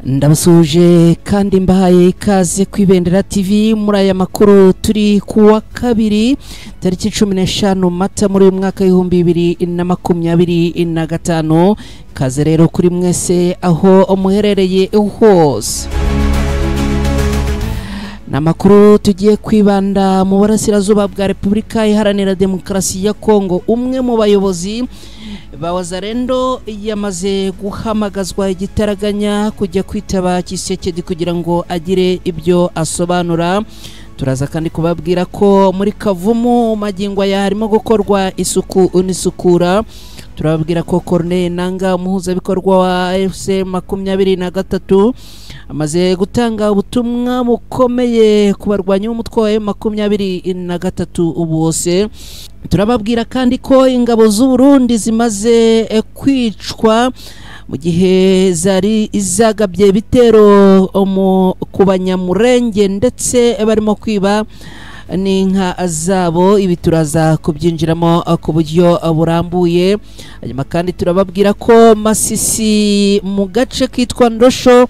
Ndabasuje kandi mbahaye ikaze ku Ibendera TV muri aya makuru. Turi kuwa kabiri tariki 15 Mata muri uyu mwaka 2025. Kaze rero kuri mwese aho muherereye hose. Namakuru tugiye kwibanda mu burasirazuba bwa Repubulika Iharanira Demokarasi ya Kongo. Umwe mu bayobozi ba Wazalendo yamaze guhamagazwa igitaraganya kujya kwitaba Tshisekedi kugira ngo agire ibyo asobanura. Turaza kandi kubabwira ko muri Kavumu magingo ya harimo gukorwa isuku unisukura. Turababwira ko Corneille Nanga, umuhuzabikorwa wa FC 23, amaze gutanga ubutumwa bukomeye ku barwanyi b'umutwe wa M23 bose. Turababwira kandi ko ingabo z'u Burundi zimaze kwicwa mu gihe zari izagabye bitero ku Banyamurenge ndetse barimo kwiba n'inka zabo. Ibi turaza kubyinjiramo ku buryo burambuye. Hanyuma kandi turababwira ko Masisi mu gace kitwa Ndosho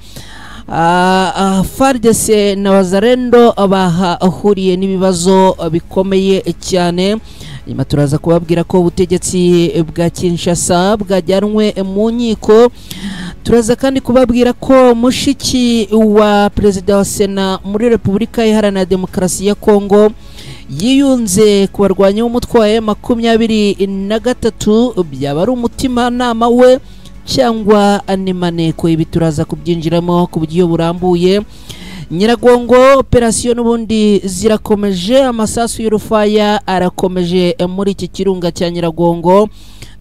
FARDC na Wazalendo bahahuriye n'ibibazo bikomeye cyane. Nyuma turaza kubabwira ko ubutegetsi bwa Kinshasa bwajyanwe mu nkiko. Turaza kandi kubabwira ko mushiki wa Perezida wa Sena muri Repubulika Iharanira Demokarasi ya Kongo yiyunze ku barwanyi b'umutwe wa M23, byaba ari umutimanama we cyangwa animaneko. Ibi turaza kubyinjiramo ku buryo burambuye. Nyiragongo operasiyo n'ubundi zirakomeje, amasasu y'urufaya arakomeje muri iki kirunga cya Nyiragongo.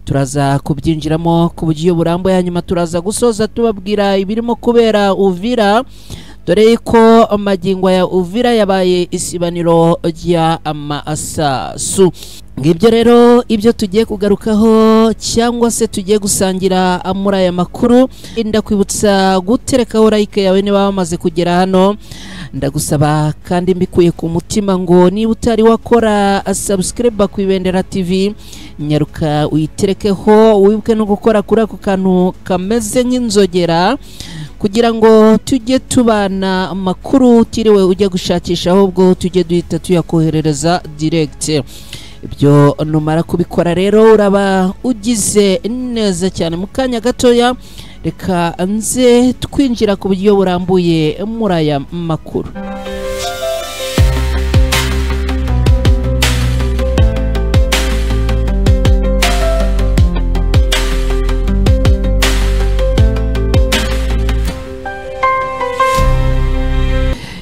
Turaza kubyinjiramo ku buryo burambuye. Hanyuma turaza gusoza tubabwira ibirimo kubera Uvira, dore ko magingo ya Uvira yabaye isibaniro rya amasasu. Ngibyo rero ibyo tugiye kugarukaho cyangwa se tugiye gusangira muri aya makuru. Ndakwibutsa guterekaho like yawe niba wamaze kugera hano. Ndagusaba kandi mbikuye ku mutima ngo niba utari wakora subscribe ku Ibendera TV, nyaruka uyiterekeho, wibuke no gukora kuri ako kantu kameze nk'inzogera kugira ngo tujye tubana amakuru utiriwe ujya gushakisha, ahubwo tujye duhita tuyakoherereza direct. Ibyo numara kubikora rero uraba ugize neza cyane. Mu kanya gatoya reka nze twinjira ku buryo burambuye muri aya makuru.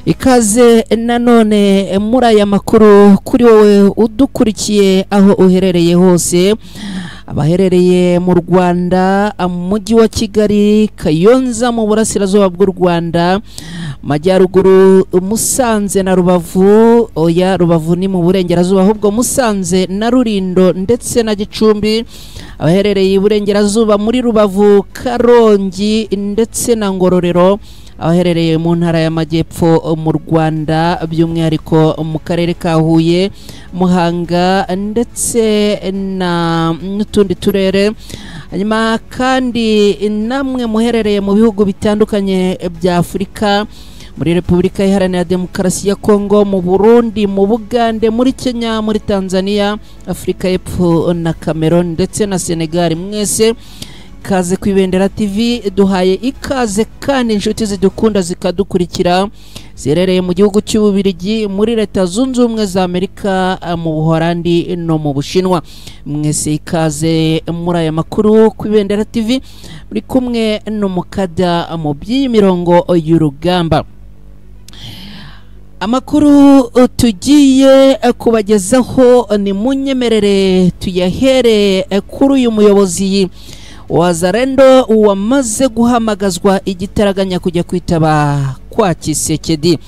Ikaze nanone muri aya makuru kuri wowe udukurikiye aho uherereye hose, abaherereye mu Rwanda, mujyi wa Kigali, Kayonza mu burasirazuba bw'u Rwanda, Majyaruguru Musanze na Rubavu, oya Rubavu ni mu burengerazuba ahubwo Musanze na Rulindo ndetse na Gicumbi, abaherereye iburengerazuba muri Rubavu, Karongi ndetse na Ngororero, abaherereye mu ntara y'Amajyepfo mu Rwanda by'umwihariko mu karere ka Huye, Muhanga ndetse na n'utundi turere. Hanyuma kandi namwe muherereye mu bihugu bitandukanye bya Afurika, muri Repubulika Iharanira Demokarasi ya Kongo, mu Burundi, mu Bugande, muri Kenya, muri Tanzania, Afurika y'Epfo na Cameroon ndetse na Senegal, mwese ikaze ku Ibendera TV. Duhaye ikaze kandi inshuti zidukunda zikadukurikira zirereye mu gihugu cy'Ububirigi, muri Leta Zunze Ubumwe za Amerika, mu Buholandi no mu Bushinwa. Mwese ikaze muri aya makuru ku Ibendera TV, muri kumwe n'umukada mu by'imirongo y'urugamba. Amakuru tugiye kubagezaho ni munyemerere tuyahere kuri uyu muyobozi Wazalendo wamaze guhamagazwa igitaraganya kujya kwitaba kwa Tshisekedi.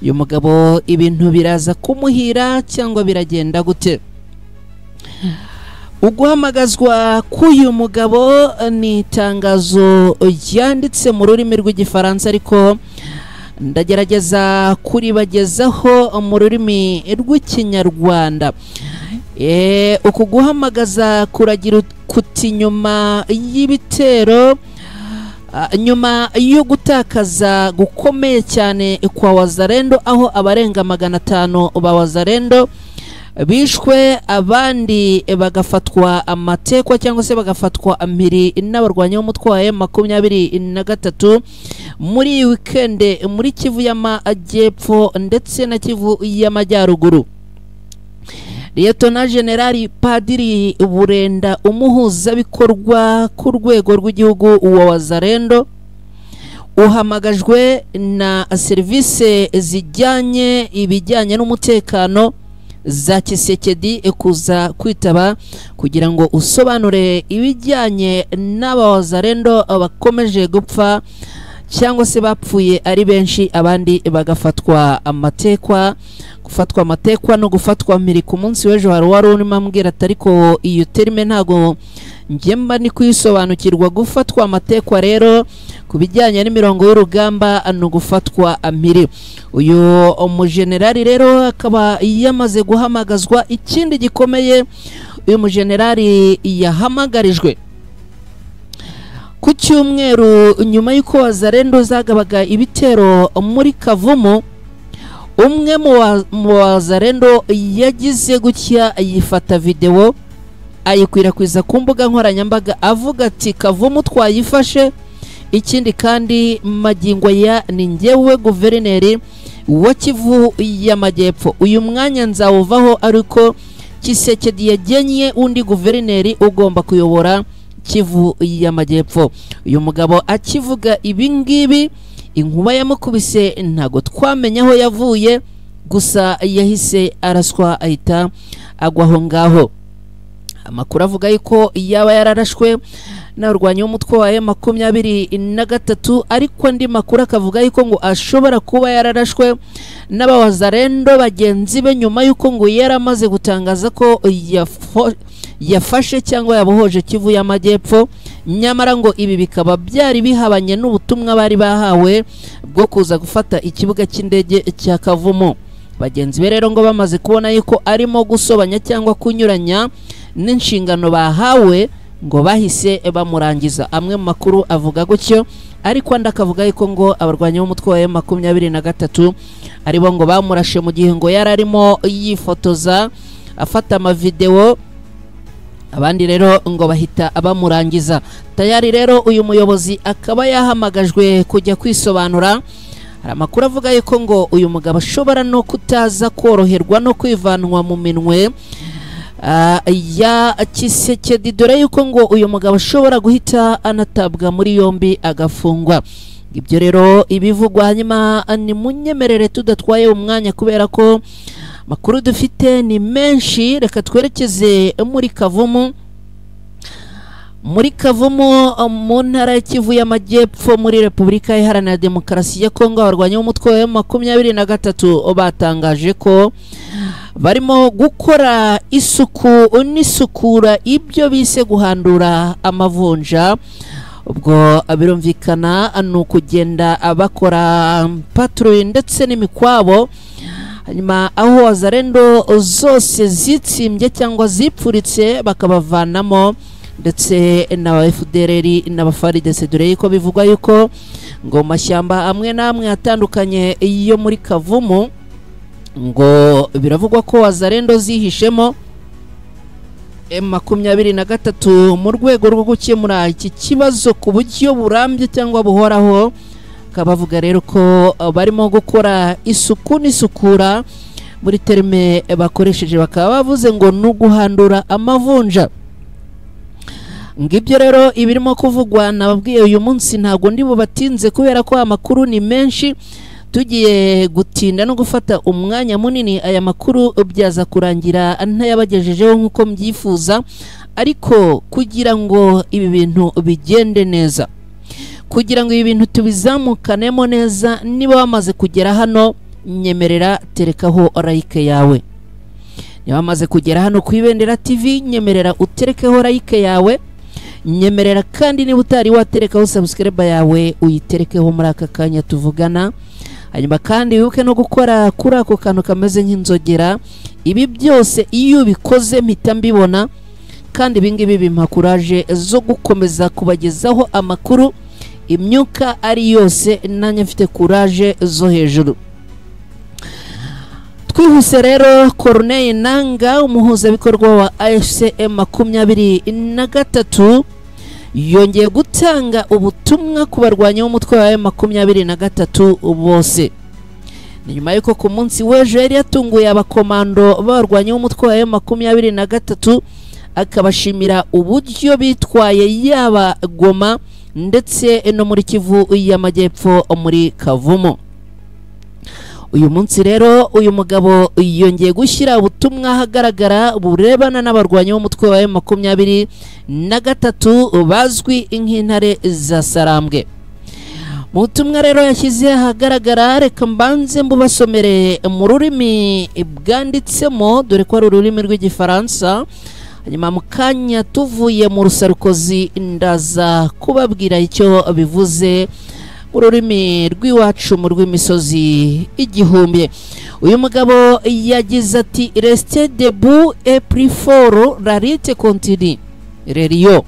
Uyu mugabo ibintu biraza kumuhira cyangwa biragenda gute? Uguhamagazwa k'uyu mugabo ni itangazo ryanditse mu rurimi rw'Igifaransa, ariko ndagerageza kuribagezaho mu rurimi rw'Ikinyarwanda. Uku guhamagaza kuragira kuti nyuma y'ibitero Nyuma yo gutakaza gukomeye cyane kwa Wazalendo, aho abarenga 500 ba Wazalendo bishwe, abandi bagafatwa amatekwa cyangwa se bagafatwa mpiri n'abarwanyi b'umutwe wa M23 muri weekend muri Kivu y'Amajyepfo ndetse na Kivu y'Amajyaruguru. Liyetona Generali Padiri Burenda, umuhuzabikorwa ku rwego rw'igihugu wa Wazalendo, uhamagajwe na serivisi zijyanye ibijyanye n'umutekano za Tshisekedi kuza kwitaba kugira ngo usobanure ibijyanye n'abawazalendo bakomeje gupfa cyangwa se bapfuye ari benshi, abandi bagafatwa amatekwa. Gufatwa amatekwa no gufatwa mpiri ku munsi w'ejo hari wari urimo ambwira ati ariko iyo terme ntago njye mba ni kuyisobanukirwa. Gufatwa amatekwa rero ku bijyanye n'imirongo y'urugamba no gufatwa mpiri. Uyu umujenerali rero akaba yamaze guhamagazwa. Ikindi gikomeye uyu mujenerali yahamagarijwe ku cyumweru nyuma y'uko Wazalendo zagabaga ibitero muri Kavumu, umwe mu Wazalendo yagize gutya yifata video ayikwirakwiza ku mbuga nkoranyambaga avuga ati Kavumu twayifashe, ikindi kandi magingo ya ni njyewe guverineri wa Kivu y'Amajyepfo, uyu mwanya nzawuvaho ariko Tshisekedi yagennye undi guverineri ugomba kuyobora Kivu y'Amajyepfo. Uyu mugabo akivuga ibingibi inkuba yamukubise ntago twamenya aho yavuye, gusa yahise araswa ahita agwa aho ngaho. Amakuru avuga yuko yaba yararashwe n'abarwanyi b'umutwe wa M23, ariko andi makuru akavuga yuko ngo ashobora kuba yararashwe n'abawazalendo bagenzi be nyuma yuko ngo yaramaze gutangaza ko yafashe cyangwa yabohoje Kivu y'Amajyepfo. Nyamara ngo ibi bikaba byari bihabanye n'ubutumwa bari bahawe bwo kuza gufata ikibuga cy'indege cya Kavumu. Bagenzi be rero ngo bamaze kubona yuko arimo gusobanya cyangwa kunyuranya n'inshingano bahawe, ngo bahise bamurangiza. Amwe mu makuru avuga gutyo, ariko andi akavuga yuko ngo abarwanyi b'umutwe wa M23 aribo ngo bamurashe mu gihe ngo yari arimo yifotoza afata amavideo, abandi rero ngo bahita abamurangiza. Tayari rero uyu muyobozi akaba yahamagajwe kujya kwisobanura. Hari amakuru avuga yuko ngo uyu mugabo ashobora no kutaza koroherwa no kwivanwa mu minwe ya Tshisekedi, dore yuko ngo uyu mugabo ashobora guhita anatabwa muri yombi agafungwa. Ibyo rero ibivugwa. Hanyuma ni munyemerere tudatwaye umwanya kubera ko makuru dufite ni menshi, reka twerekeze muri Kavumu. Muri Kavumu mu ntara ya Kivu y'Amajyepfo muri Repubulika Iharanira Demokarasi ya Kongo, abarwanyi b'umutwe wa M23 batangaje ko barimo gukora isuku n'isukura, ibyo bise guhandura amavunja. Ubwo birumvikana ni ukugenda bakora patrouille ndetse n'imikwabo, hanyuma aho Wazalendo zose zitsimbye cyangwa zipfuritse bakabavanamo, ndetse n'aba FDLR n'aba FARDC, dore yuko bivugwa yuko ngo mashyamba amwe n'amwe atandukanye yo muri Kavumu ngo biravugwa ko Wazalendo zihishemo. M23 mu rwego rwo gukemura iki kibazo ku buryo burambye cyangwa buhoraho, kabavuga rero ko barimo gukora isuku n'isukura muri terme bakoresheje, bakaba bavuze ngo nuguhandura amavunja. Ngibyo rero ibirimo kuvugwa nababwiye uyu munsi, ntago ndi bubatinze kubera ko amakuru ni menshi, tugiye gutinda no gufata umwanya munini aya makuru byaza kurangira ntayabagejejeho nkuko mbyifuza. Ariko kugira ngo ibi bintu bigende neza, kugira ngo ibi bintu tubizamukanemo neza, niba wamaze kugera hano nyemerera terekaho like yawe. Niba wamaze kugera hano ku Ibendera TV nyemerera uterekeho like yawe. Nyemerera kandi niba utari waterekaho subscribe yawe uyiterekeho muri aka kanya tuvugana. Hanyuma kandi wibuke no gukora kuri ako kantu kameze nk'inzogera. Ibi byose iyo ubikoze mpita mbibona, kandi ibingibi bimpa courage zo gukomeza kubagezaho amakuru. Imyuka ari yose, nanjye mfite courage zo hejuru. Twihuse rero, Corneille Nanga, umuhuzabikorwa wa AFC M23, yongeye gutanga ubutumwa ku barwanyi b'umutwe wa M23 bose. Ni nyuma y'uko ku munsi w'ejo yari yatunguye abakomando b'abarwanyi b'umutwe wa M23, akabashimira uburyo bitwaye yaba Goma ndetse no muri Kivu y'Amajyepfo muri Kavumu. Uyu munsi rero uyu mugabo yongeye gushyira ubutumwa ahagaragara burebana n'abarwanyi b'umutwe wa M23 bazwi nk'intare za Sarambwe. Mu butumwa rero yashyize ahagaragara, reka mbanze mbubasomere mu rurimi bwanditsemo, dore ko ari ururimi rw'Igifaransa. Hanyuma mu kanya tuvuye mu rusarukozi ndaza kubabwira icyo bivuze mu rurimi rw'iwacu, mu rw'imisozi igihumbi. Uyu mugabo yagize ati: "Restez debout et plus fort, la lutte continue." Reriyo,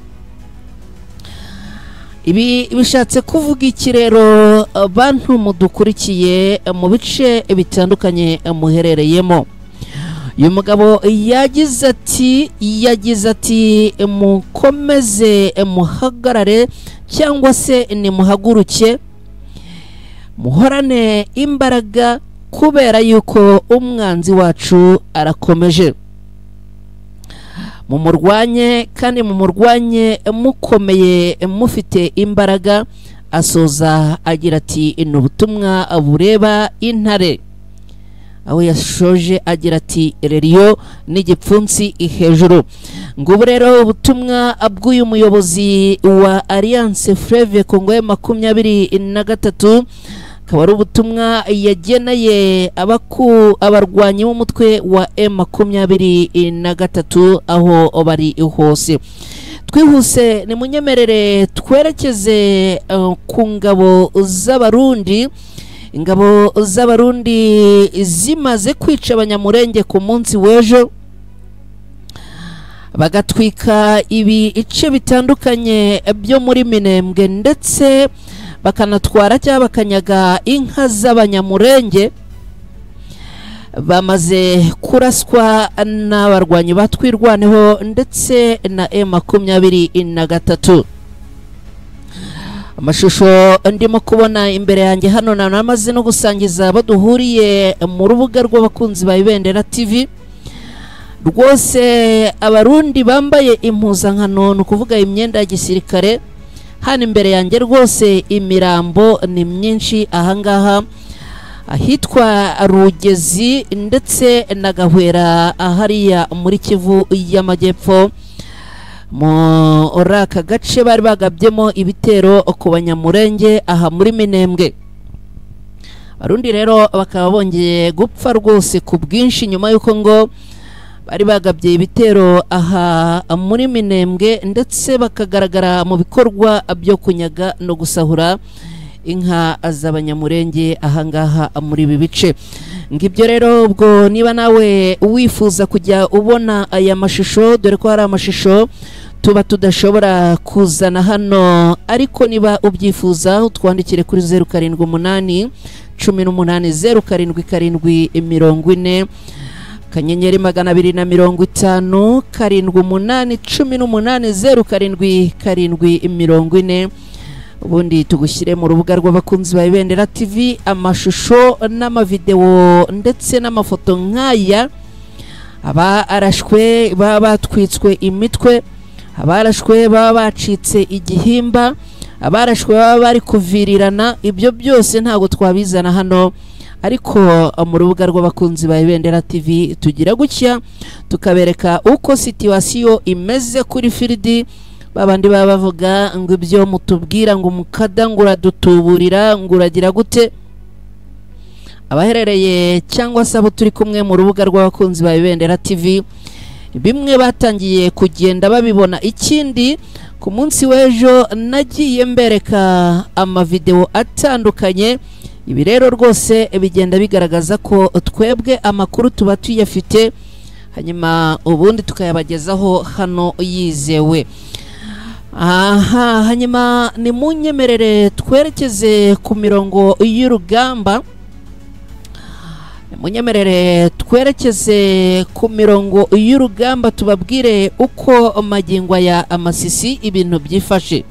ibi bishatse kuvuga iki rero, bantu mudukurikiye mu bice bitandukanye muherereyemo? Uyu mugabo yagize ati: "Mukomeze muhagarare, cyangwa se nimuhaguruke, muhorane imbaraga, kubera yuko umwanzi wacu arakomeje. Mumurwanye kandi mumurwanye mukomeye, mufite imbaraga." Asoza agira ati: "Ni ubutumwa bureba intare." Aho yashoje agira ati: "Reriyo n'igipfunsi hejuru." Ngubu rero ubutumwa bw'uyu muyobozi wa Alliance Fleuve Congo ya 23, akaba ari ubutumwa yageneye abarwanyi b'umutwe wa M23 aho bari hose. Twihuse, nimunyemerere twerekeze ku ngabo z'Abarundi. Ingabo z'Abarundi zimaze kwica Abanyamurenge ku munsi w'ejo, bagatwika ibice bitandukanye byo muri Minembwe, ndetse bakanatwara cyangwa bakanyaga inka z'Abanyamurenge, bamaze kuraswa n'abarwanyi batwirwaneho ndetse na M23. Amashusho ndimo kubona imbere yanjye hano, namaze no gusangiza abo duhuriye mu rubuga rw'abakunzi ba Ibendera TV. Rwose Abarundi bambaye impuzankano, ni ukuvuga imyenda ya gisirikare, hano imbere yanjye rwose imirambo ni myinshi ahangaha ahitwa Rugezi ndetse na Gahwera, hariya muri Kivu y'Amajyepfo, muri aka gace bari bagabyemo ibitero ku Banyamurenge aha muri Minembwe. Abarundi rero bakaba bongeye gupfa rwose ku bwinshi, nyuma y'uko ngo bari bagabye ibitero aha muri Minembwe, ndetse bakagaragara mu bikorwa byo kunyaga no gusahura inka z'Abanyamurenge ahangaha muri ibi bice. Ngibyo rero. Ubwo niba nawe wifuza kujya ubona aya mashusho, dore ko hari amashusho tuba tudashobora kuzana hano, ariko niba ubyifuza utwandikire kuri 0781807740, *250 78 18 07 7 40, ubundi tugushyire mu rubuga rw'abakunzi ba Ibendera TV. Amashusho n'amavidewo ndetse n'amafoto nk'aya, aba arashwe baba batwitswe imitwe, abarashwe baba bacitse igihimba, abarashwe baba bari kuvirirana, ibyo byose ntabwo twabizana hano, ariko mu rubuga rw'abakunzi ba Ibendera TV tugira gutya tukabereka uko situation imeze kuri field. Babandi baba bavuga ngo ibyo mutubwira, ngo umukada, ngo uradutuburira, ngo uragira gute, abaherereye cyangwa se abo turi kumwe mu rubuga rw'abakunzi ba Ibendera TV bimwe batangiye kugenda babibona. Ikindi, ku munsi w'ejo nagiye mbereka amavidewo atandukanye. Ibi rero rwose bigenda bigaragaza ko twebwe amakuru tuba tuyafite, hanyuma ubundi tukayabagezaho hano yizewe. Aha, hanyuma ni munyemerere twerekeze ku mirongo y'urugamba. Munyemerere twerekeze ku mirongo y'urugamba tubabwire uko magingo ya Amasisi ibintu byifashe.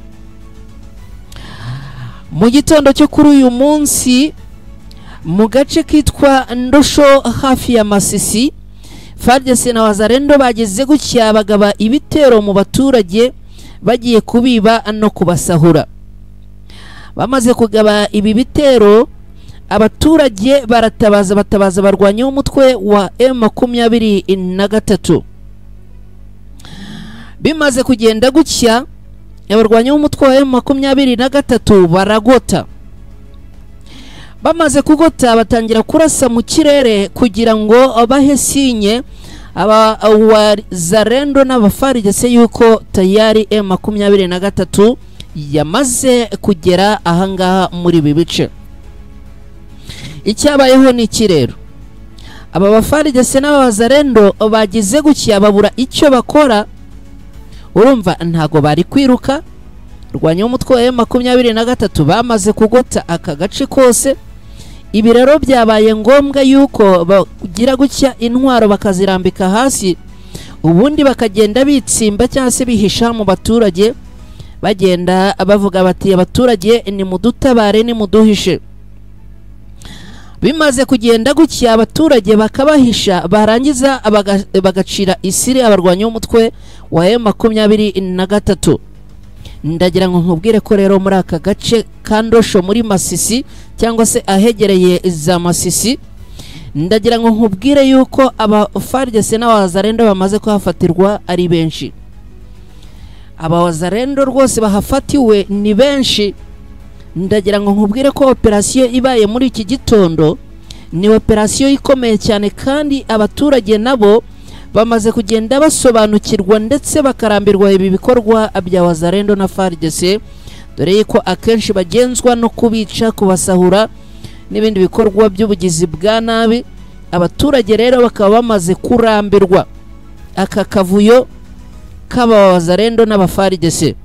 Mu gitondo cyo kuri uyu munsi mu gace kitwa Ndosho hafi ya Masisi, FARDC na Wazalendo bageze gutya bagaba ibitero mu baturage bagiye kubiba no kubasahura. Bamaze kugaba ibi bitero, abaturage baratabaza batabaza barwanya umutwe wa M23. Bimaze kugenda gutya, abarwanya umutwe wa M23 baragota. Bamaze kugota batangira kurasa mu kirere kugira ngo bahe sinye aba Wazalendo n'abaFARDC yuko tayari M23 yamaze kugera ahangaha muri ibi bice. Icyabayeho ni iki rero? Aba baFARDC n'abazalendo bagize gutya babura icyo bakora. Urumva ntago bari kwiruka. Rwanya umutwe wa M23 bamaze kugota aka gace kose. Ibi rero byabaye ngombwa yuko bagira gutya intwaro bakazirambika hasi, ubundi bakagenda bitsimba cyangwa se bihisha mu baturage, bagenda bavuga bati abaturage ni mudutabare ni muduhishe. Bimaze kugenda gutya abaturage bakabahisha, barangiza bagacira isiri abarwanya umutwe wa M23. Ndagira ngo nkubwire ko rero muri aka gace ka Ndosho muri Masisi cyangwa se ahegereye za Masisi, ndagira ngo nkubwire yuko aba FARDC n'abazalendo bamaze kuhafatirwa ari benshi. Aba Wazalendo rwose bahafatiwe ni benshi. Ndagira ngo nkubwire ko operasiyo ibaye muri iki gitondo ni operasiyo ikomeye cyane, kandi abaturage nabo bamaze kugenda basobanukirwa ndetse bakarambirwa ibi bikorwa bya Wazalendo na FARDC, dore yuko akenshi bagenzwa no kubica, kubasahura n'ibindi bikorwa by'ubugizi bwa nabi. Abaturage rero bakaba bamaze kurambirwa aka kavuyo k'aba Wazalendo n'aba FARDC.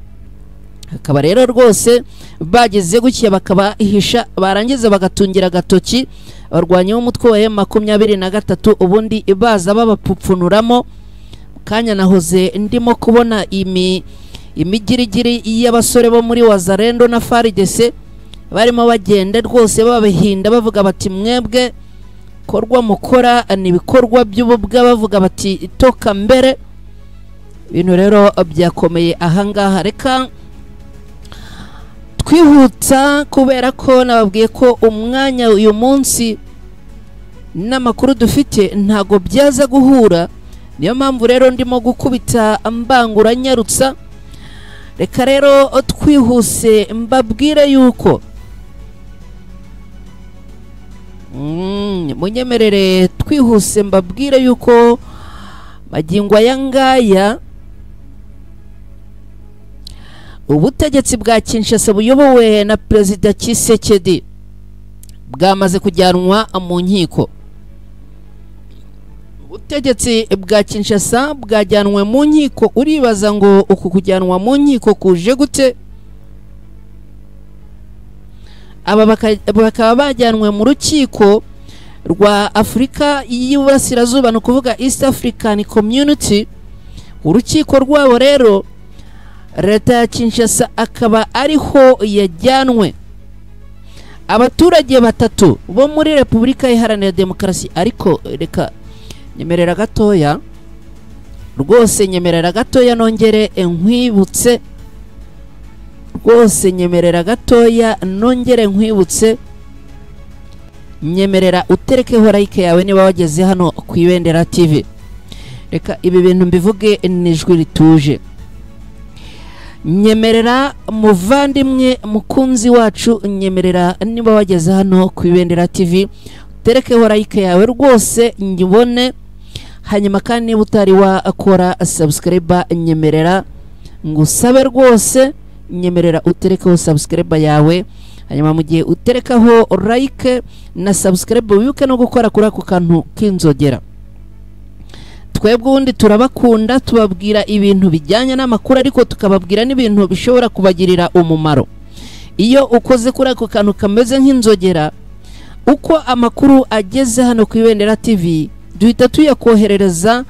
Akaba rero rwose bageze gutya bakabahisha, barangiza bagatungira agatoki abarwanya umutwe wa M23, ubundi baza babapfupfunuramo. Kanya nahoze ndimo kubona imigirigiri y'abasore bo muri Wazalendo na FARDC barimo bagenda rwose babahinda bavuga bati mwebwe korwa mukora ni ibikorwa by'ububwa, bavuga bati toka mbere. Ibintu rero byakomeye ahangaha. Reka twihuta kubera ko nababwiye ko umwanya uyu munsi n'amakuru dufite ntago byaza guhura, niyo mpamvu rero ndimo gukubita mbangura nyarutsa. Reka rero twihuse mbabwire yuko munyemerere twihuse mbabwire yuko magingo aya ngaya ubutegetsi bwa Kinshasa buyobowe na Perezida Tshisekedi bwamaze kujyanwa mu nkiko. Ubutegetsi bwa Kinshasa bwajyanwe mu nkiko. Uribaza ngo uku kujyanwa mu nkiko kuje gute? Aba bakaba bajyanwe mu rukiko rwa Afurika y'Iburasirazuba, ni ukuvuga East African Community. Urukiko rwabo rero leta ya Kinshasa akaba ariho yajyanwe. Abaturage batatu bo muri Repubulika Iharanira Demokarasi, ariko reka nyemerera gatoya rwose, nyemerera gatoya nongere nkwibutse rwose, nyemerera gatoya nongere nkwibutse, nyemerera uterekeho like yawe niba wageze hano ku Ibendera TV. Reka ibi bintu mbivuge n'ijwi rituje. Nyemerera muvandimwe mukunzi wacu, nyemerera niba wageze hano ku Ibendera TV uterekeho like yawe rwose nyibone. Hanyuma kandi niba utari wakora subscribe, nyemerera ngusabe rwose, nyemerera uterekeho subscribe yawe. Hanyuma mu gihe uterekaho like na subscribe wibuke no gukora kuri ako kantu k'inzogera. Twebwe ubundi turabakunda, tubabwira ibintu bijyanye n'amakuru, ariko tukababwira n'ibintu bishobora kubagirira umumaro. Iyo ukoze kuri ako kantu kameze nk'inzogera, uko amakuru ageze hano ku Ibendera TV duhita tuyakoherereza,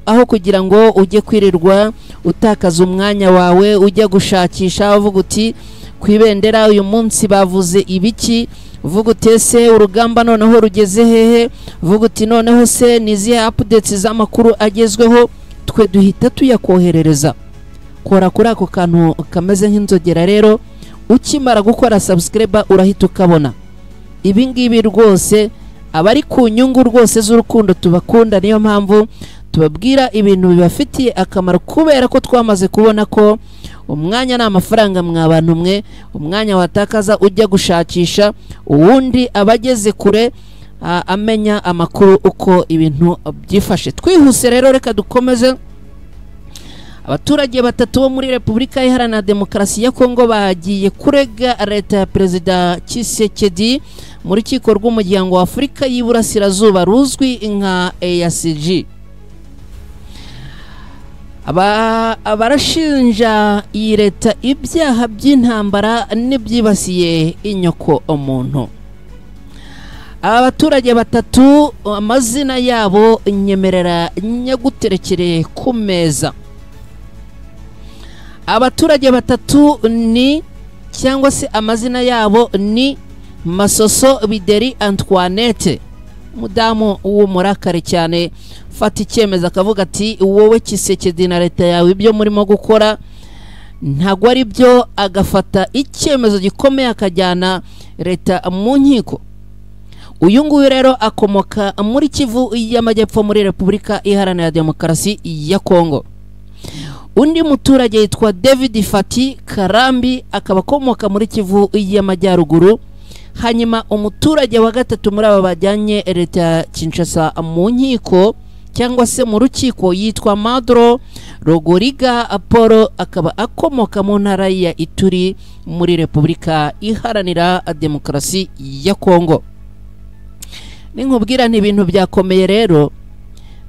aho kugira ngo ujye kwirirwa utakaza umwanya wawe ujya gushakisha uvuga uti ku Ibendera uyu munsi bavuze ibiki, uvuga uti ese urugamba noneho rugeze hehe, uvuga uti noneho se ni izihe updates z'amakuru agezweho, twe duhita tuyakoherereza. Kora kuri ako kantu kameze nk'inzogera rero, ukimara gukora subscribe urahita ukabona. Ibi ngibi rwose abari ku nyungu rwose z'urukundo tubakunda, niyo mpamvu tubabwira ibintu bibafitiye akamaro, kubera ko twamaze kubona ko umwanya ni amafaranga mwa bantu mwe. Umwanya watakaza ujya gushakisha, uwundi abageze kure amenya amakuru uko ibintu byifashe. Twihuse rero, reka dukomeze. Abaturage batatu bo muri Repubulika Iharanira Demokarasi ya Kongo bagiye kurega leta ya Perezida Tshisekedi mu rukiko rw'umuryango wa Afurika y'Iburasirazuba ruzwi nka EACG. Abarashinja iyi leta ibyaha by'intambara n'ibyibasiye inyoko umuntu. Aba baturage batatu amazina yabo nyemerera nyaguterekere ku meza. Abaturage batatu ni cyangwa se amazina yabo ni Masoso Bideri Antoinette, mudamu w'umurakare cyane, fata icyemezo akavuga ati wowe Tshisekedi na leta yawe ibyo murimo gukora ntago ari byo, agafata icyemezo gikomeye akajyana leta mu nkiko. Uyu nguyu rero akomoka muri Kivu y'Amajyepfo muri Repubulika Iharanira Demokarasi ya Kongo. Undi muturage yitwa David Fati Karambi, akaba akomoka muri Kivu y'Amajyaruguru. Hanyuma umuturage wa gatatu muri aba bajyanye leta ya Kinshasa mu nkiko cyangwa se mu rukiko yitwa Madro Rogoriga Apollo, akaba akomoka mu ntara ya Ituri muri Repubulika Iharanira Demokarasi ya Kongo. Ninkubwira nti ibintu byakomeye rero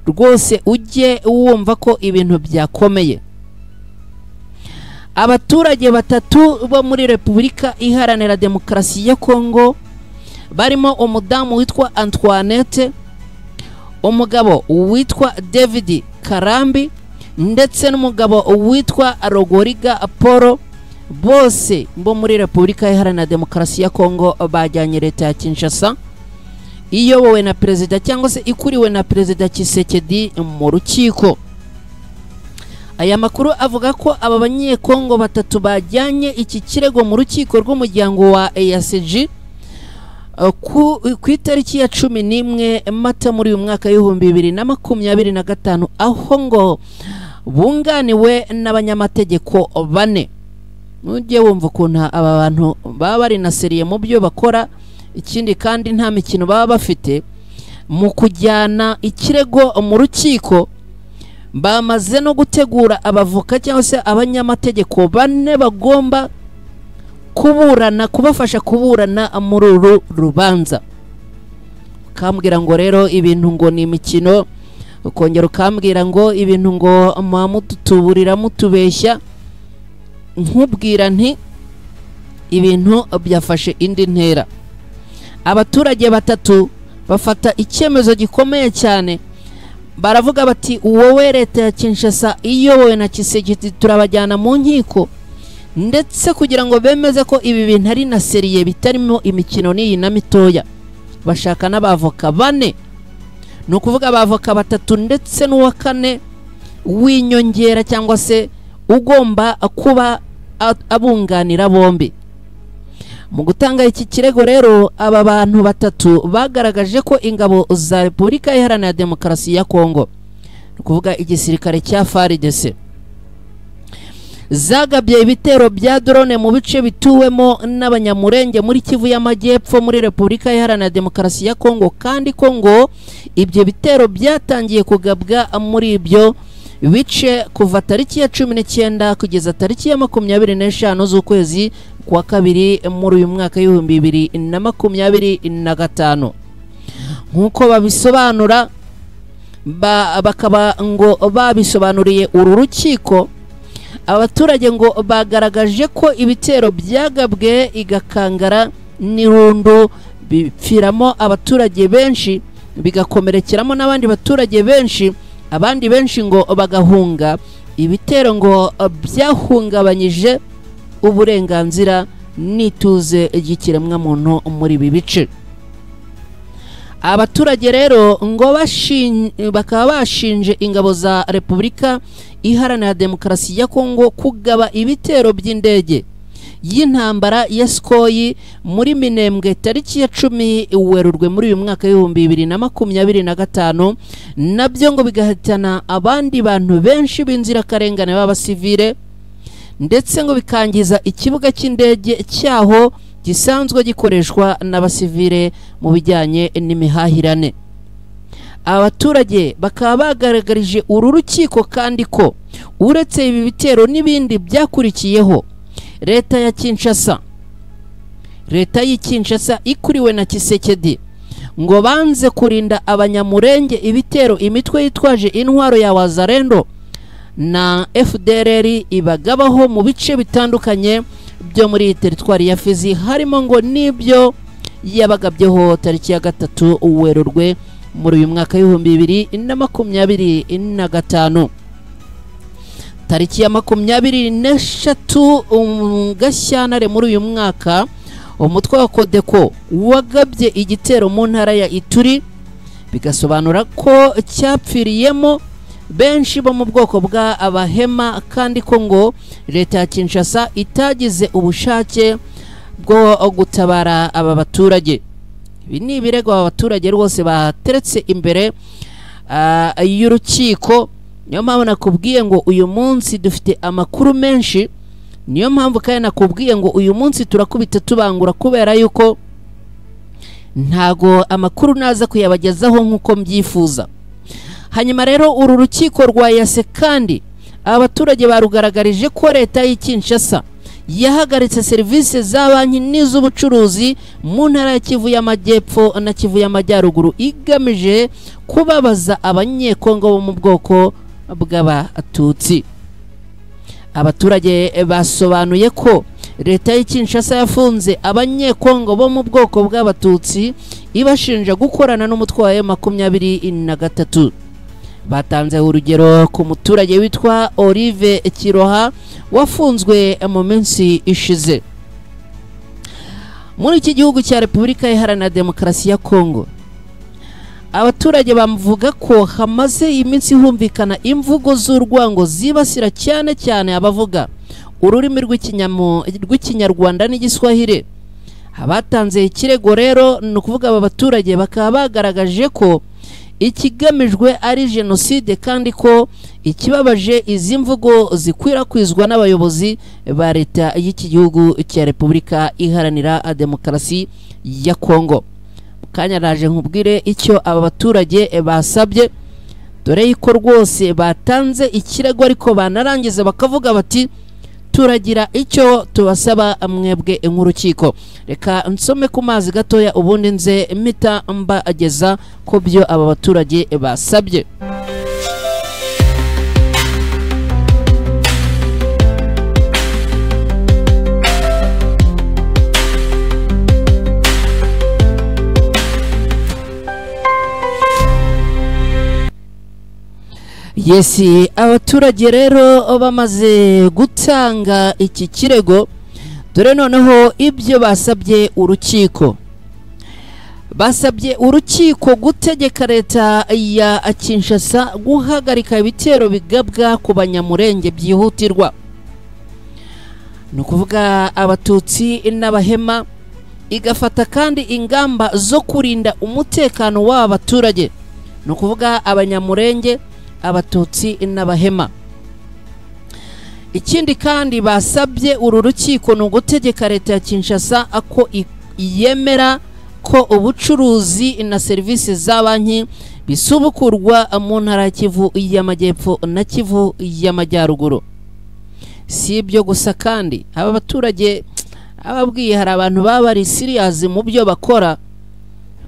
rwose ujye wumva ko ibintu byakomeye. Abaturage batatu bo muri Repubulika Iharanira Demokarasi ya Kongo barimo umudamu witwa Antoinette, umugabo witwa David Karambi ndetse n'umugabo witwa Rogoriga Apollo, bose bo muri Repubulika Iharanira Demokarasi ya Kongo bajyanye leta ya Kinshasa iyobowe na perezida cyangwa se ikuriwe na Perezida Tshisekedi mu rukiko. Aya makuru avuga ko aba banyekongo batatu bajyanye iki kirego mu rukiko rw'umuryango wa EACG ku itariki ya 11 Mata muri uyu mwaka 2025, aho ngo bunganiwe n'abanyamategeko bane. Mujye wumva ukuntu aba bantu baba bari na seriye mu byo bakora, ikindi kandi nta mikino baba bafite mu kujyana ikirego mu rukiko. Bamaze no gutegura abavoka cyangwa se abanyamategeko bane bagomba kuburana, kubafasha kuburana muri uru rubanza. Ukambwira ngo rero ibintu ngo ni imikino, ukongera ukambwira ngo ibintu ngo mututuburira mutubeshya, nkubwira nti ibintu byafashe indi ntera. Abaturage batatu bafata icyemezo gikomeye cyane, baravuga bati wowe leta ya Kinshasa iyobowe na Tshisekedi turabajyana mu nkiko, ndetse kugira ngo bemeze ko ibi bintu ari na seriye bitarimo imikino n'iyi na mitoya, bashaka n'abavoka bane, ni ukuvuga abavoka batatu ndetse n'uwa kane w'inyongera cyangwa se ugomba kuba abunganira bombi. Mu gutanga iki kirego rero, aba bantu batatu bagaragaje ko ingabo za Repubulika Iharanira Demokarasi ya Kongo, ni ukuvuga igisirikare cya FARDC, zagabye ibitero bya drone mu bice bituwemo n'abanyamurenge muri Kivu y'Amajyepfo muri Repubulika Iharanira Demokarasi ya Kongo, kandi ko ngo ibyo bitero byatangiye kugabwa muri ibyo bice kuva tariki ya 19 kugeza tariki ya 25 z'ukwezi kwa kabiri muri uyu mwaka 2025. Nkuko babisobanura, Bakaba ngo babisobanuriye uru rukiko. Abaturage ngo bagaragaje ko ibitero byagabwe igakangara n'irundu bipfiramo abaturage benshi, bigakomerekeramo n'abandi baturage benshi, abandi benshi ngo bagahunga. Ibitero ngo byahungabanyije uburenganzira n'ituze ry'ikiremwamuntu muri ibi bice. Abaturage rero ngo bakaba bashinje ingabo za Repubulika Iharanira Demokarasi ya Kongo kugaba ibitero by'indege y'intambara ya Sukhoi muri Minembwe tariki ya 10 Werurwe muri uyu mwaka 2025, nabyo ngo bigahitana abandi bantu benshi b'inzirakarengane b'abasivile, ndetse ngo bikangiza ikibuga cy'indege cyaho gisanzwe gikoreshwa n'abasivile mu bijyanye n'imihahirane. Abaturage bakaba bagaragarije uru rukiko kandi ko uretse ibi bitero n'ibindi byakurikiyeho, leta ya Kinshasa, leta y'Kinshasa ikuriwe na Tshisekedi, ngo banze kurinda abanyamurenge ibitero imitwe yitwaje intwaro ya Wazalendo na FDLR ibagabaho mu bice bitandukanye byo muri teritwari ya Fizi, harimo ngo nibyo yabagabyeho tariki ya 3 Werurwe muri uyu mwaka 2025. Tariki ya 23 Gashyantare muri uyu mwaka, umutwe wa Kodeko wagabye igitero mu ntara ya Ituri, bigasobanura ko cyapfiriyemo benshi bo mu bwoko bwa Abahema, kandi ko ngo leta ya Kinshasa itagize ubushake bwo gutabara aba baturage. Ibi ni ibirego aba baturage rwose bateretse imbere y'urukiko. Niyo mpamvu nakubwiye ngo uyu munsi dufite amakuru menshi, niyo mpamvu kandi nakubwiye ngo uyu munsi turakubita tubangura, kubera yuko ntago amakuru naza kuyabagezaho nkuko mbyifuza. Hanyuma rero uru rukiko rwa Yase kandi abaturage barugaragarije ko leta y'Kinshasa yahagaritse serivisi za banki n'iz'ubucuruzi mu ntara ya Kivu y'Amajyepfo na Kivu y'Amajyaruguru, igamije kubabaza abanyekongo bo mu bwoko bw'Abatutsi. Abaturage basobanuye ko leta y'Kinshasa yafunze abanyekongo bo mu bwoko bw'Abatutsi ibashinja gukorana n'umutwe wa M23. Batanze urugero ku muturage witwa Olive Kiroha wafunzwe mu minsi ishize. Muri iki gihugu cya Repubulika Iharanira Demokarasi ya Kongo, abaturage bamuvuga ko hamaze iminsi humvikana imvugo z'urwango zibasira cyane cyane abavuga ururimi rw'Ikinyarwanda n'Igiswahili. Abatanze ikirego rero ni ukuvuga aba baturage bakaba bagaragaje ko ikigamijwe ari jenoside, kandi ko ikibabaje izi mvugo zikwirakwizwa n'abayobozi ba leta y'iki gihugu cya Repubulika Iharanira Demokarasi ya Kongo. Kanya naje nkubwire icyo aba baturage basabye, dore yuko rwose batanze ikirego ariko banarangiza bakavuga bati turagira icyo tubasaba mwebwe nk'urukiko. Reka nsome ku mazi gatoya ubundi nze mpita mbageza ko byo aba baturage basabye. Yesi, abaturage rero bamaze gutanga iki kirego, dore noneho ibyo basabye urukiko. Basabye urukiko gutegeka leta ya Kinshasa guhagarika ibitero bigabwa ku banyamurenge byihutirwa, ni ukuvuga Abatutsi n'Abahema, igafata kandi ingamba zo kurinda umutekano w'aba baturage, ni ukuvuga abanyamurenge, Abatutsi n'Abahema. Ikindi kandi basabye uru rukiko ni ugutegeka leta ya Kinshasa ko yemera ko ubucuruzi na serivisi za banki bisubukurwa mu ntara ya Kivu y'Amajyepfo na Kivu y'Amajyaruguru. Si ibyo gusa kandi aba baturage ababwiye hari abantu baba bari serious mu byo bakora,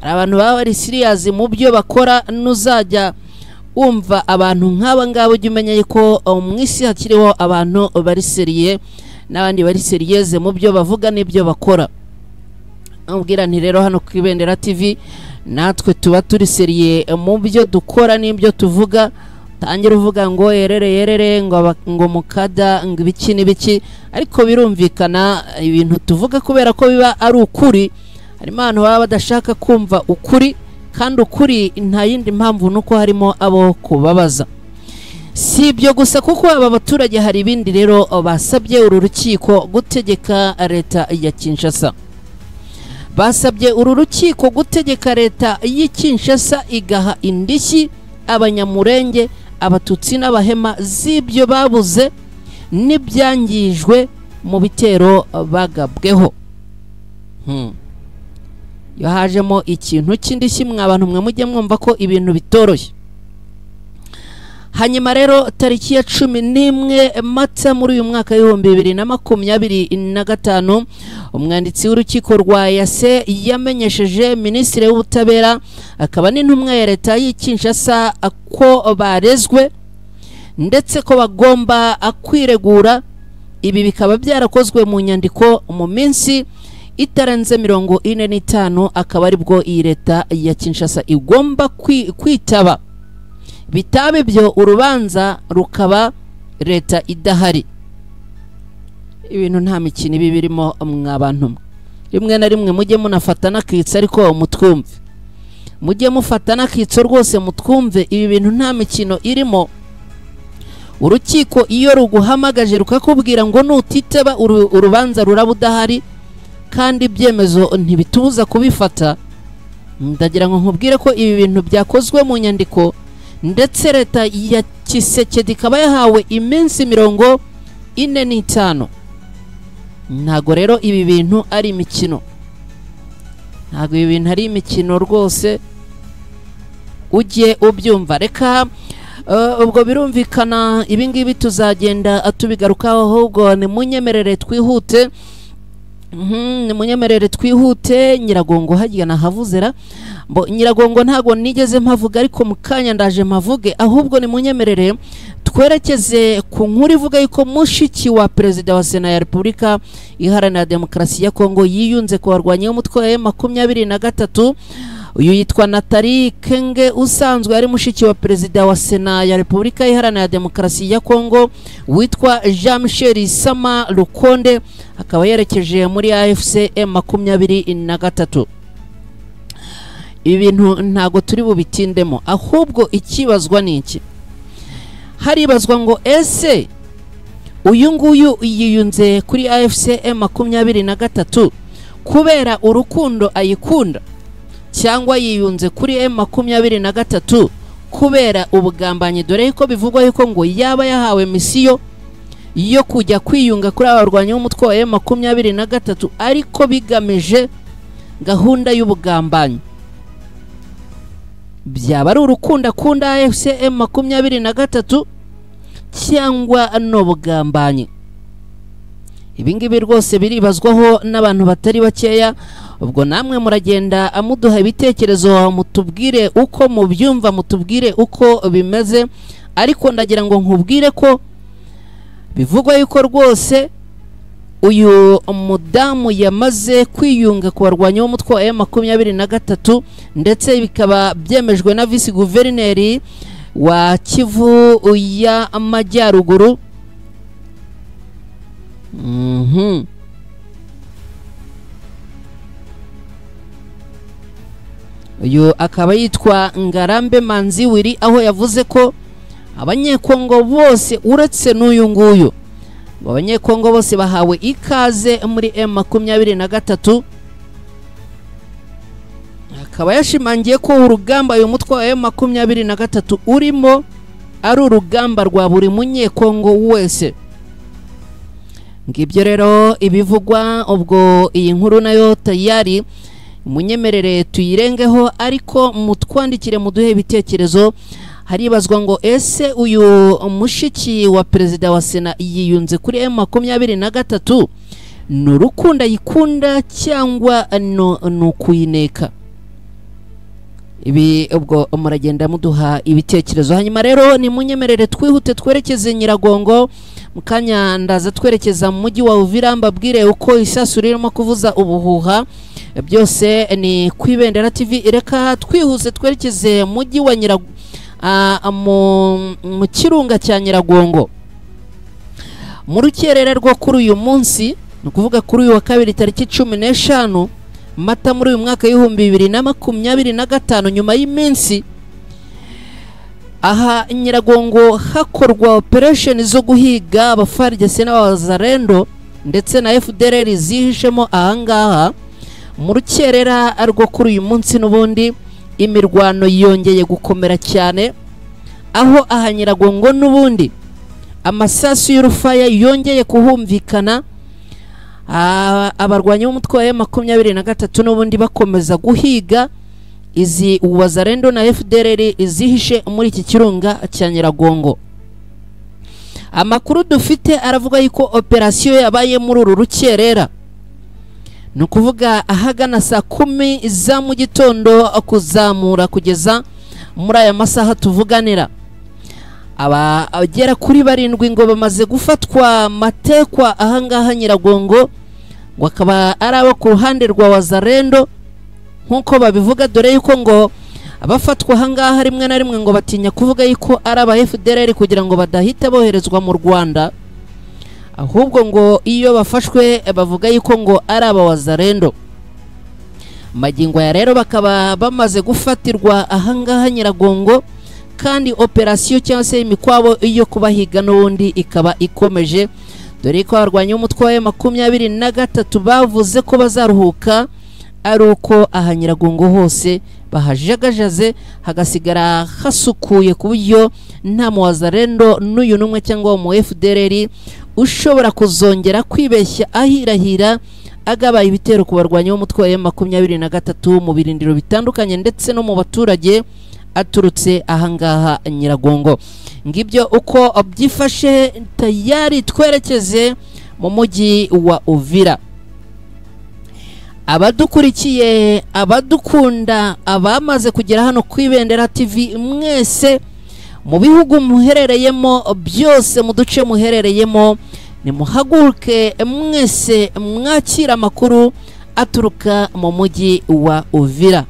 hari abantu baba bari serious mu byo bakora. Nuzajya Wumva abantu nk'aba ngaba ujye umenya yuko mu isi hakiriho abantu bari sérieux n'abandi bari sérieuses mu byo bavuga n'ibyo bakora. Ambwira nti rero hano ku Ibendera TV natwe tuba turi sérieux mu byo dukora n'ibyo tuvuga. Tangira uvuga ngo yerere yerere, ngo mukada, ngo ibiki n'ibiki, ariko birumvikana ibintu tuvuga kubera ko biba ari ukuri. Harimo abantu baba badashaka kumva ukuri, kandi ukuri nta yindi mpamvu nuko harimo abo kubabaza. Si ibyo gusa, kuko aba baturage hari ibindi rero basabye uru rukiko gutegeka leta ya Kinshasa. Basabye uru rukiko gutegeka leta y'i Kinshasa igaha indishyi Abanyamurenge, Abatutsi n'Abahema z'ibyo babuze n'ibyangijwe mu bitero bagabweho. Iyo hajemo ikintu cy'indishyi, mwa bantu mwe, mujye mwumva ko ibintu bitoroshye. Hanyuma rero tariki ya 11 Mata muri uyu mwaka w'2025, umwanditsi w'urukiko rwa EAC yamenyesheje Minisitiri w'Ubutabera akaba n'intumwa ya leta y'i Kinshasa ko barezwe ndetse ko bagomba kwiregura. Ibi bikaba byarakozwe mu nyandiko mu minsi itarenze 45, akaba aribwo iyi leta ya Kinshasa igomba kwitaba. Bitaba ibyo urubanza rukaba leta idahari. Ibintu nta mikino ibi birimo, mwa bantu mwe. Rimwe na rimwe mujye munafata n'akitso, ariko mutwumve, mujye mufata n'akitso rwose mutwumve. Ibi bintu nta mikino irimo. Urukiko iyo ruguhamagaje rukakubwira ngo nutitaba urubanza ruraba udahari, kandi ibyemezo ntibitubuza kubifata. Ndagira ngo nkubwire ko ibi bintu byakozwe mu nyandiko, ndetse leta ya Tshisekedi ikaba yahawe iminsi 45. Ntago rero ibi bintu ari imikino, ntago ibi bintu ari imikino rwose, ujye ubyumva. Reka ubwo birumvikana ibi ngibi tuzagenda tubigarukaho, ahubwo nimunyemerere twihute. Nimunyemerere twihute. Nyiragongo hagiye nahavuzera mbo Nyiragongo ntago nigeze mpavuga, ariko mu kanya ndaje mpavuge. Ahubwo nimunyemerere twerekeze ku nkuru ivuga yuko mushiki wa Perezida wa Sena ya Repubulika Iharanira Demokarasi ya Kongo yiyunze ku barwanyi b'umutwe wa 23. Uyu yitwa Nathalie Kenge, usanzwe ari mushiki wa Perezida wa Sena ya Repubulika Iharanira Demokarasi ya Kongo witwa Jean Michel Sama Lukonde, akaba yerekeje muri AFC M23. Ibi bintu ntago turi bubitindemo, ahubwo ikibazwa ni iki? Haribazwa ngo ese uyu nguyu yiyunze kuri AFC M23 kubera urukundo ayikunda, cyangwa yiyunze kuri M23 kubera ubugambanyi? Dore ko bivugwa yuko ngo yaba yahawe misiyo yo kujya kwiyunga kuri aba barwanyi b'umutwe wa M23, ariko bigamije gahunda y'ubugambanyi. Byaba ari urukundo akunda AFC M23 cyangwa n'ubugambanyi? Ibi ngibi rwose biribazwaho n'abantu batari bakeya. Ubwo namwe muragenda amuduha ibitekerezo, mutubwire uko mubyumva, mutubwire uko bimeze. Ariko ndagira ngo nkubwire ko bivugwa yuko rwose uyu mudamu yamaze kwiyunga ku barwanyi b'umutwe wa M23, ndetse bikaba byemejwe na visi guverineri wa Kivu y'Amajyaruguru. Uyu akaba yitwa Ngarambe Manzi Wiri, aho yavuze ko Abanyekongo bose uretse n'uyu nguyu, Abanyekongo bose bahawe ikaze muri M23. Akaba yashimangiye ko urugamba uyu mutwe wa M23 urimo ari urugamba rwa buri Munyekongo wese. Ngibyo rero ibivugwa. Ubwo iyi nkuru nayo tayari munyemerere tuyirengeho, ariko mutwandikire muduhe ibitekerezo. Haribazwa ngo ese uyu mushiki wa Perezida wa Sena yiyunze kuri M23 ni urukundo ayikunda cyangwa ni ukuyineka? Ibi ubwo muragenda muduha ibitekerezo. Hanyuma rero ni munyemerere twihute twerekeze Nyiragongo, mukanya ndaza twerekeza mu mujyi wa Uvira, mbabwire uko isasu ririmo kuvuza ubuhuha. Byose ni ku Ibendera TV. Reka twihuse twerekeze mu mujyi wa mu kirunga cya Nyiragongo. Mu rukerera rwo kuri uyu munsi, ni ukuvuga kuri uyu wa kabiri tariki 15 Mata muri uyu mwaka 2025, nyuma y'iminsi aha Nyiragongo hakorwa operation zo guhiga abafarigese n'abazarendo ndetse na FDLR zihishemo ahangaha. Mu rukerera rwo kuri uyu munsi n'ubundi imirwano yongeye gukomera cyane, aho aha Nyiragongo n'ubundi amasasu y'urufaya yongeye kuhumvikana. Abarwanyi b'umutwe wa M23 n'ubundi bakomeza guhiga izi wazarendo na FDLR izihishe muri iki kirunga cya Nyiragongo. Amakuru dufite aravuga yuko operation yabaye muri uru rukerera, ni ukuvuga ahagana saa 10 za mu gitondo kuzamura kugeza muri aya masaha tuvuganira. Abagera kuri 7 ngo bamaze gufatwa matekwa ahangaha Nyiragongo, ngo akaba ari abo ku ruhande rwa wazarendo nkuko babivuga, dore yuko ngo abafatwa ahangaha rimwe na rimwe ngo batinya kuvuga yuko ari aba FDLR kugira ngo badahita boherezwa mu Rwanda, ahubwo ngo iyo bafashwe bavuga yuko ngo ari aba wazarendo. Magingo ya rero bakaba bamaze gufatirwa ahangaha Nyiragongo, kandi operation cyangwa se imikwabo iyo kubahiga n'ubundi ikaba ikomeje, dore ko abarwanyi b'umutwe wa M23 bavuze ko bazaruhuka ari uko aha Nyiragongo hose bahajagajaze hagasigara hasukuye, ku buryo nta muwazarendo n'uyu n'umwe cyangwa mu FDLR ushobora kuzongera kwibeshya ahirahira agabaye ibitero ku barwanyi b'umutwe wa M23 mu birindiro bitandukanye ndetse no mu baturage aturutse ahangaha Nyiragongo. Ngibyo uko byifashe. Tayari twerekeze mu mujyi wa Uvira. Abadukurikiye, abadukunda, abamaze kugera hano ku Ibendera TV mwese, mu bihugu muherereyemo byose, mu duce muherereyemo, nimuhaguruke mwese mwakira amakuru aturuka mu mujyi wa Uvira.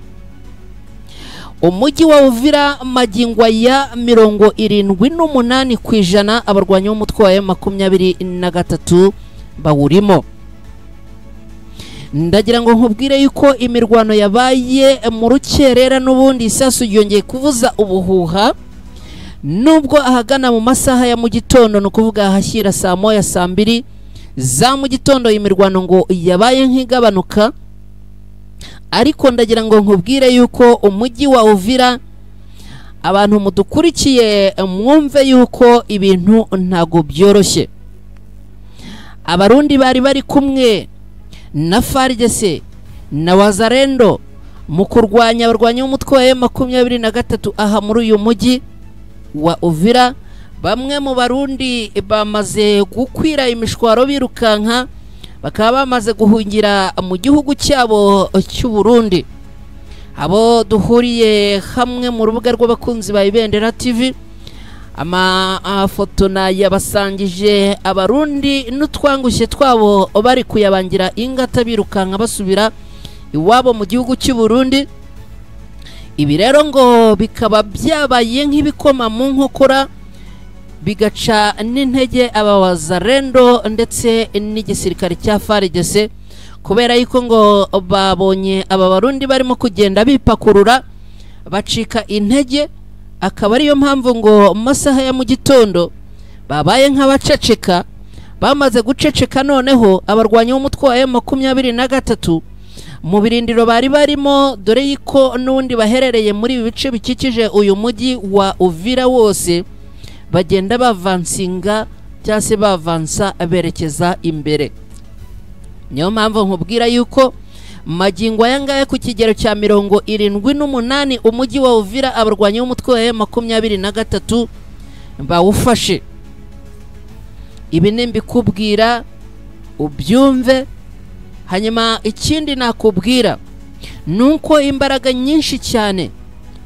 Umujyi wa Uvira magingo ya 78% abarwanyi b'umutwe wa M23 bawurimo. Ndagira ngo nkubwire yuko imirwano yabaye mu rukerera n'ubundi isasu yongeye kuvuza ubuhuha, nubwo ahagana mu masaha ya mu gitondo, no kuvuga ahashyira saa 1 saa 2 za mu gitondo, imirwano ngo yabaye nk'igabanuka. Ariko ndagira ngo nkubwire yuko umujyi wa Uvira, abantu mudukurikiye mwumve yuko ibintu ntago byoroshye. Abarundi bari bari kumwe na FARDC na wazarendo mu kurwanya abarwanyi b'umutwe wa M23 aha muri uyu mujyi wa Uvira. Bamwe mu Barundi bamaze gukwira imishwaro birukanka, bakaba bamaze guhungira mu gihugu cyabo cy'u Burundi. Abo duhuriye hamwe mu rubuga rw'abakunzi ba Ibendera TV, amafoto na yabasangije Abarundi n'utwangushye twabo bari kuyabangira ingata birukanka basubira iwabo mu gihugu cy'u Burundi. Ibi rero ngo bikaba byabaye nk'ibikoma mu nkokora, bigaca n'intege aba wazarendo ndetse n'igisirikare cya FARDC, kubera yuko ngo babonye aba Barundi barimo kugenda bipakurura bacika intege. Akaba ariyo mpamvu ngo masaha ya mu gitondo babaye nk'abaceceka. Bamaze guceceka noneho abarwanyi b'umutwe wa M23 mu birindiro bari barimo, dore yuko n'undi baherereye muri ibi bice bikikije uyu mujyi wa Uvira wose, bagenda bavansinga cyangwa se bavansa berekeza imbere. Niyo mpamvu nkubwira yuko magingo aya ngaya ku kigero cya 78 umujyi wa Uvira abarwanyi b'umutwe wa M23 bawufashe. Ibi nimbikubwira ubyumve. Hanyuma ikindi nakubwira nuko imbaraga nyinshi cyane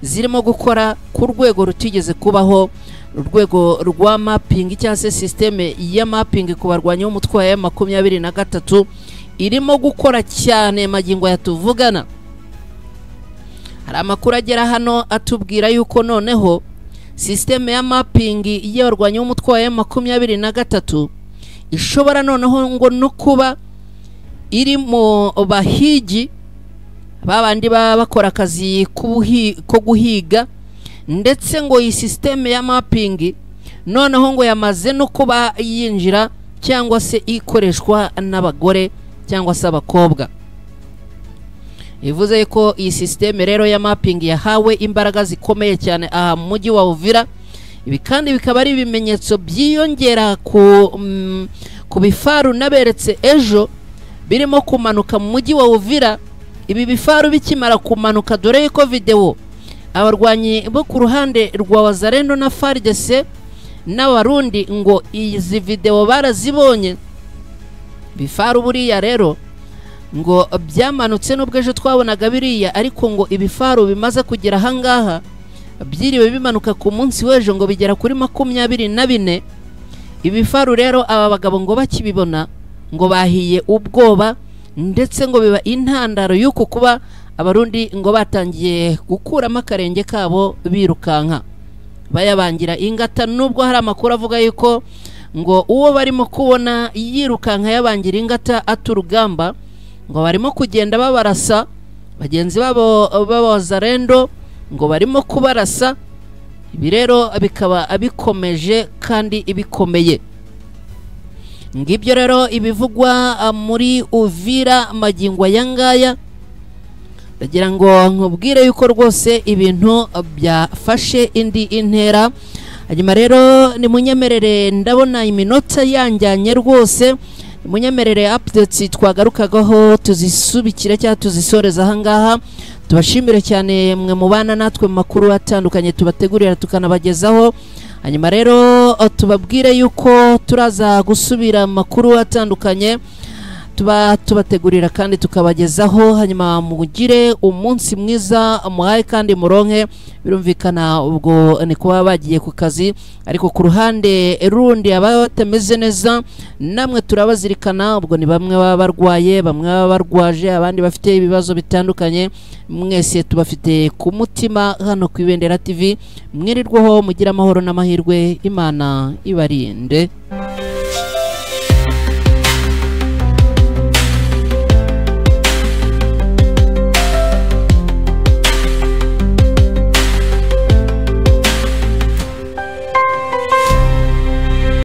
zirimo gukora ku rwego rutigeze kubaho, urwego rwa mapping cyangwa se systeme ya mapping ku barwanyi b'umutwe wa M23 irimo gukora cyane magingo yatuvugana. Hari amakuru agera hano atubwira yuko noneho systeme ya mapping y'abarwanyi b'umutwe wa M23 ishobora noneho ngo no kuba iri mu bahigi babandi baba bakora akazi ko guhiga, ndetse ngo iyi systeme ya mapping noneho ngo yamaze no kuba yinjira cyangwa se ikoreshwa n'abagore cyangwa se abakobwa. Bivuze ko iyi systeme rero ya mapping yahawe imbaraga zikomeye cyane aha mu mujyi wa Uvira. Ibi kandi bikaba ari ibimenyetso byiyongera ku bifaru naberetse ejo birimo kumanuka mu mujyi wa Uvira. Ibi bifaru bikimara kumanuka, dore ko video abarwanyi bo ku ruhande rwa Wazalendo na FARDC n'Abarundi ngo izi video barazibonye. Bifaru buriya rero ngo byamanutse nubwo ejo twabonaga biriya, ariko ngo ibifaru bimaze kugera ahangaha byiriwe bimanuka ku munsi w'ejo ngo bigera kuri 24. Ibifaru rero aba bagabo ngo bakibibona ngo bahiye ubwoba, ndetse ngo biba intandaro y'uko kuba Abarundi ngo batangiye gukuramo akarenge kabo birukanka bayabangira ingata, nubwo hari amakuru avuga yuko ngo uwo barimo kubona yirukanka yabangira ingata aturugamba ngo barimo kugenda babarasa, bagenzi babo b'Abazalendo ngo barimo kubarasa. Ibi rero bikaba bikomeje kandi ibikomeye. Ngibyo rero ibivugwa muri Uvira magingo yangaya. Ndagira ngo nkubwire yuko rwose ibintu byafashe indi intera. Hanyuma rero nimunyemerere, ndabona iminota yanjyanye rwose, nimunyemerere updates twagarukagaho tuzisubikire cyangwa tuzisoreza ahangaha. Tubashimire cyane mwe mubana natwe mu makuru atandukanye tubategurira tukanabagezaho. Hanyuma rero tubabwire yuko turaza gusubira makuru atandukanye tuba tubategurira kandi tukabagezaho. Hanyuma mugire umunsi mwiza, muhaye kandi muronke. Birumvikana ubwo ni kuba bagiye ku kazi, ariko ku ruhande rundi ababa batameze neza namwe turabazirikana. Ubwo ni bamwe baba barwaye, bamwe baba barwaje, abandi bafite ibibazo bitandukanye. Mwese tubafite ku mutima hano ku Ibendera TV. Mwirirwaho, mugire amahoro n'amahirwe, Imana ibarinde.